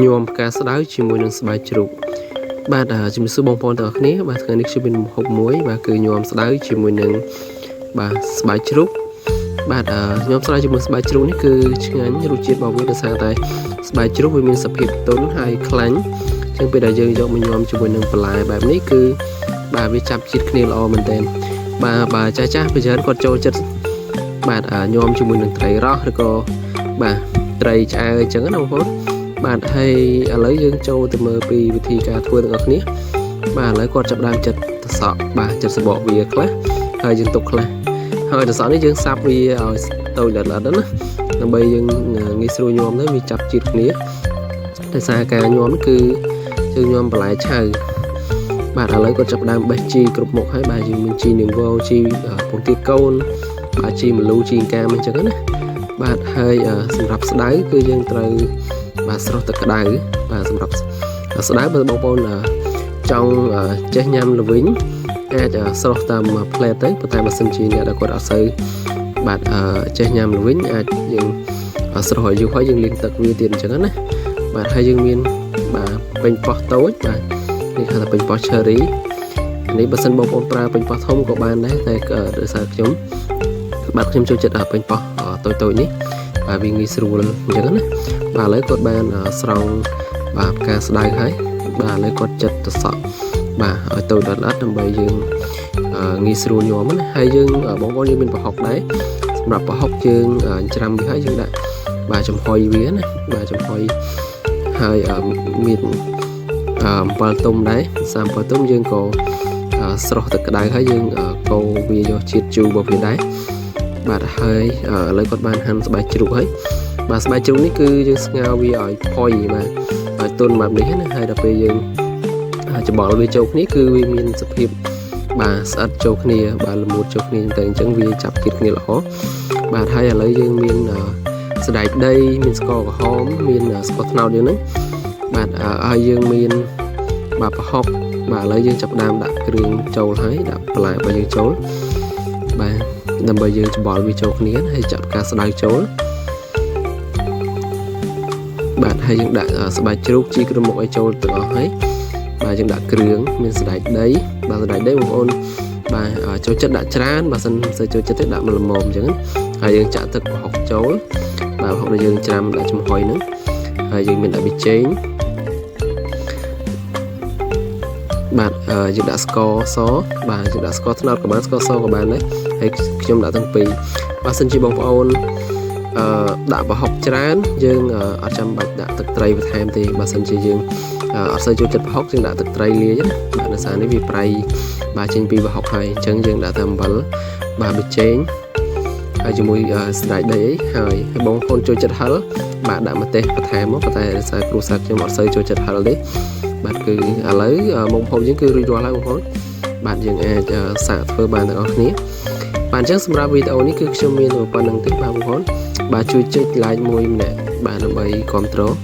ញាំផ្កាស្ដៅជាមួយនឹងស្បែកជ្រូកបាទជំរាបសួរបងប្អូនទាំងអស់គ្នាបាទថ្ងៃនេះខ្ញុំមានម្ហូបមួយបាទគឺញាំស្ដៅជាមួយនឹងបាទស្បែកជ្រូកបាទញាំស្ដៅជាមួយស្បែកជ្រូកនេះគឺឆ្ងាញ់រសជាតិរបស់វាដោយសារតែស្បែកជ្រូកវាមានសភាពទន់ហើយខ្លាញ់ចឹងពេលដែលយើងយកមកញាំជាមួយនឹងបន្លែបែបនេះគឺបាទវាចាប់ជាតិគ្នាល្អមែនទែនបាទបាទចាស់ចាស់ពីច្រើនគាត់ចូលចិត្តបាទញាំជាមួយនឹងត្រីរ៉ស់ឬក៏បាទត្រីឆ្អើរអញ្ចឹងណាបងប្អូនបាទហើយឥឡូវយើងចូលទៅមើលពីវិធីការធ្វើទាំងអស់គ្នាបាទឥឡូវគាត់ចាប់ដើមចិត្តត្រសក់បាទចិត្តសបកវាខ្លះហើយយើងទុកខ្លះហើយត្រសក់នេះយើងសាប់វាឲ្យតូចល្អិតៗណាដើម្បីយើងងាយស្រួលញាំទៅវាចាប់ជាតិគ្នាដោយសារការញាំគឺយើងញាំបន្លែឆៅបាទឥឡូវគាត់ចាប់ដើមបេះជីគ្រប់មុខហើយបាទយើងមានជីនាងវងជីពងទាកូនបាទជីម្លូជីកាមអញ្ចឹងណាបាទហើយសម្រាប់ស្ដៅគឺយើងត្រូវបាទស្រុះទឹកក្តៅបាទសម្រាប់ស្ដៅបើបងប្អូនចង់ចេះញ៉ាំល្វីងអាចស្រុះតាមផ្លែទៅប៉ុន្តែបើសិនជាអ្នកដែលគាត់អត់សូវបាទចេះញ៉ាំល្វីងអាចយើងស្រុះឲ្យយូរហើយយើងលាងទឹកវាទៀតអញ្ចឹងណាបាទហើយយើងមានបាទពេញប៉ោះតូចបាទនេះហៅថាពេញប៉ោះ cherry នេះបើសិនបងប្អូនប្រើពេញប៉ោះធំក៏បានដែរតែដោយសារខ្ញុំបាទខ្ញុំចូលចិត្តពេញប៉ោះតូចតូចនេះបាទវាងាយស្រួលអញ្ចឹងណាបាទឥឡូវគាត់បានស្រង់បាទផ្កាស្ដៅហើយបាទឥឡូវគាត់ចិត្តទៅសក់បាទឲ្យតូចល្អិតដើម្បីយើងងាយស្រួលញាំណាហើយយើងបងប្អូនយើងមានប្រហុកដែរសម្រាប់ប្រហុកយើងច្រាំវាហើយយើងដាក់បាទចំហុយវាណាបាទចំហុយហើយមានអំពិលទុំដែរសាអំពិលទុំយើងក៏ស្រុះទឹកក្តៅហើយយើងកូរវាយកជាតិជូររបស់វាដែរបាទហើយឥឡូវគាត់បានហាន់ស្បែកជ្រូកហើយបាទស្បែកជ្រូកនេះគឺយើងស្ងោរវាឲ្យផុយបាទឲ្យទន់បែបនេះណាហើយដល់ពេលយើងច្បល់វាចូលគ្នាគឺវាមានសភាពបាទស្អិតចូលគ្នាបាទល្មួតចូលគ្នាទៅអញ្ចឹងវាចាប់ជាតិគ្នាល្អបាទហើយឥឡូវយើងមានសណ្តែកដីមានស្ករក្រហមមានស្ករត្នោតយើងហ្នឹងបាទហើយយើងមានបាទប្រហុកបាទឥឡូវយើងចាប់ផ្ដើមដាក់គ្រឿងចូលហើយដាក់បន្លែរបស់យើងចូលបាទដើម្បីយើងច្បល់វាចូលគ្នាហើយចាប់ផ្កាស្ដៅចូលបាទហើយយើងដាក់ស្បែកជ្រូកជីគ្រមុខឲ្យចូលទាំងអស់ហើយបាទយើងដាក់គ្រឿងមានសណ្តែកដីបាទសណ្តែកដីបងប្អូនបាទចូលចិត្តដាក់ច្រើនបើសិនមិនសូវចូលចិត្តទេដាក់មួយល្មមអញ្ចឹងហើយយើងចាក់ទឹកប្រហុកចូលបាទប្រហុកដែលយើងច្រាំដាក់ចំហុយហ្នឹងហើយយើងមានដាក់ប៊ីចេងបាទយើងដាក់ស្ករសបាទយើងដាក់ស្ករត្នោតក៏បានស្ករសក៏បានដែរហើយខ្ញុំដាក់ទាំងពីរបើសិនជាបងប្អូនអឺដាក់ប្រហុកច្រើនយើងអត់ចាំបាច់ដាក់ទឹកត្រីបន្ថែមទេបើសិនជាយើងអត់សូវចូលចិត្តប្រហុកយើងដាក់ទឹកត្រីលាយណាបាទដោយសារនេះវាប្រៃបាទចេញពីប្រហុកហើយអញ្ចឹងយើងដាក់តែអំបិលបាទប៊ីចេងហើយជាមួយសណ្តែកដីអីហើយហើយបងប្អូនចូលចិត្តហឹរបាទដាក់ម្ទេសបន្ថែមមកប៉ុន្តែដោយសារគ្រួសារខ្ញុំអត់សូវចូលចិត្តហឹរទេបាទគឺឥឡូវមុខម្ហូបយើងគឺរួចរាល់ហើយបងប្អូនបាទយើងអាចសាកធ្វើបានទាំងអស់គ្នាបាទអញ្ចឹងសម្រាប់វីដេអូនេះគឺខ្ញុំមានតែប៉ុណ្្នឹងទេបាទបងប្អូនបាទជួយចុច like មួយម្នាក់បាទដើម្បីគាំទ្រ។